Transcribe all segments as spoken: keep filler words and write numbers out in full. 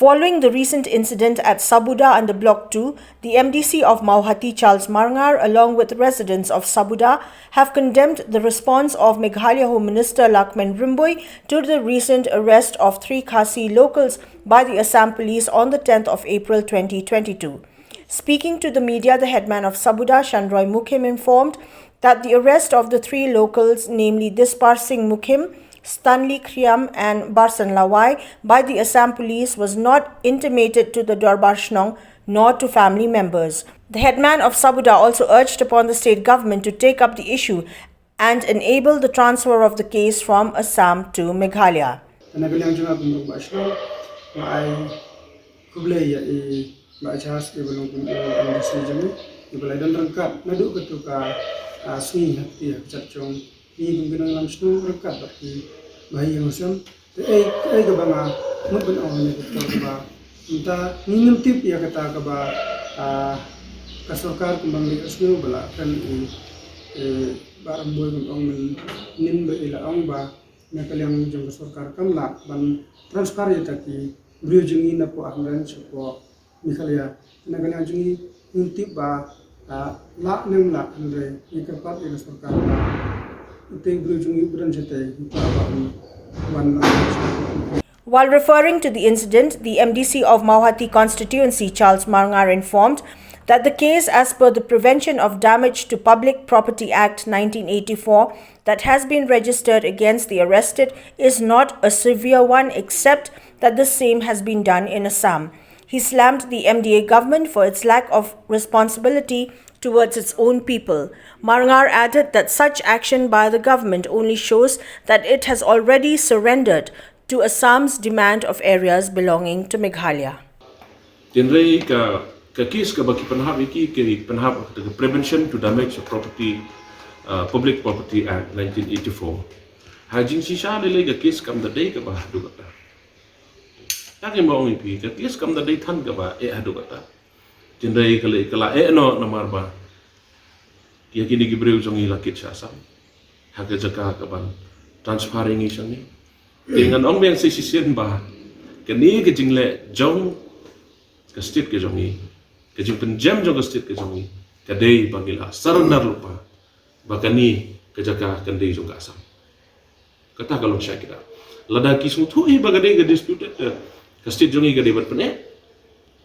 Following the recent incident at Sabuda under Block two, the M D C of Mawhati, Charles Marngar, along with residents of Sabuda, have condemned the response of Meghalaya Home Minister Lahkmen Rymbui to the recent arrest of three Khasi locals by the Assam police on the tenth of April twenty twenty-two. Speaking to the media, the headman of Sabuda, Shanroy Mukhim, informed that the arrest of the three locals, namely Dispar Singh Mukhim, Stanley Khriam, and Barsan Lawai, by the Assam police was not intimated to the Dorbar Shnong nor to family members. The headman of Sabuda also urged upon the state government to take up the issue and enable the transfer of the case from Assam to Meghalaya. Kane ka liang jong nga kum u Bah Shnong, nga ai khublei ïa i Bah Charles, i ba long kum u M D C jong ngi, i ba la don ryngkat naduh katu ka, ah, sngi hangtei ha ka jait jong ngi kum ki nongïalam shnong ryngkat bad ki bahaïing hasem. Te ei, ei kaba nga mut ban ong ne kata kaba mynta ngi ngim tip ïa kata kaba, ah, ka sorkar kumba ngi ïohsngew ba la kren i, eh, Bah Rymbui ban ong mynnin ba i la ong ba na ka liang jong ka sorkar kam lah ban transfer ïa kita ki briew jong ngi napoh Assam shapoh Meghalaya. Na ka liang jong ngi ngim tip ba, ah, lah ne ym lah, hynrei ngi kyrpad ïa ka sorkar ba utei u briew jong ngi u ba don shatei ngi kwah ba un wan. While referring to the incident, the M D C of Mawhati constituency, Charles Marngar, informed that the case as per the Prevention of Damage to Public Property Act nineteen eighty-four that has been registered against the arrested is not a severe one, except that the same has been done in Assam. He slammed the M D A government for its lack of responsibility towards its own people. Marngar added that such action by the government only shows that it has already surrendered to Assam's demand of areas belonging to Meghalaya. Tynrai ka, ka case kaba ki pynhap ïa ki, ki pynhap ka Prevention to Damage of Property, uh, Public Property Act nineteen eighty-four. Ha jingshisha lei lei ka case kam da dei kaba haduh katta. Tang ïa ma ong ïa phi, ka case kam da dei than kaba eh haduh katta. Tynrai ka lei ka la eh noh namar ba ïa kine ki briew jong ngi la kit sha Assam ha ka jaka ka ban transfer ïa ngi sha ngi. Te ngan ong biang sa shisien ba kane ka jingleh jong ka state ka jong ngi, ka jingpynjem jong ka state ka jong ngi, ka dei ba ngi la surrender lypa ba kane ka jaka kan dei jong ka Assam. Kata ka long shai kata. Lada ki sngewthuh hi ba ka dei ka disputed, eh, ka state jong ngi ka dei ban pyneh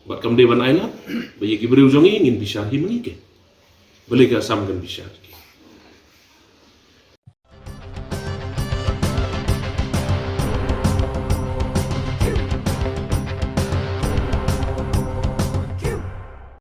bad kam dei ban ailad, ba ïa ki briew jong ngi ngin bishar hi ma ngi ke. Balei ka Assam kan bishar?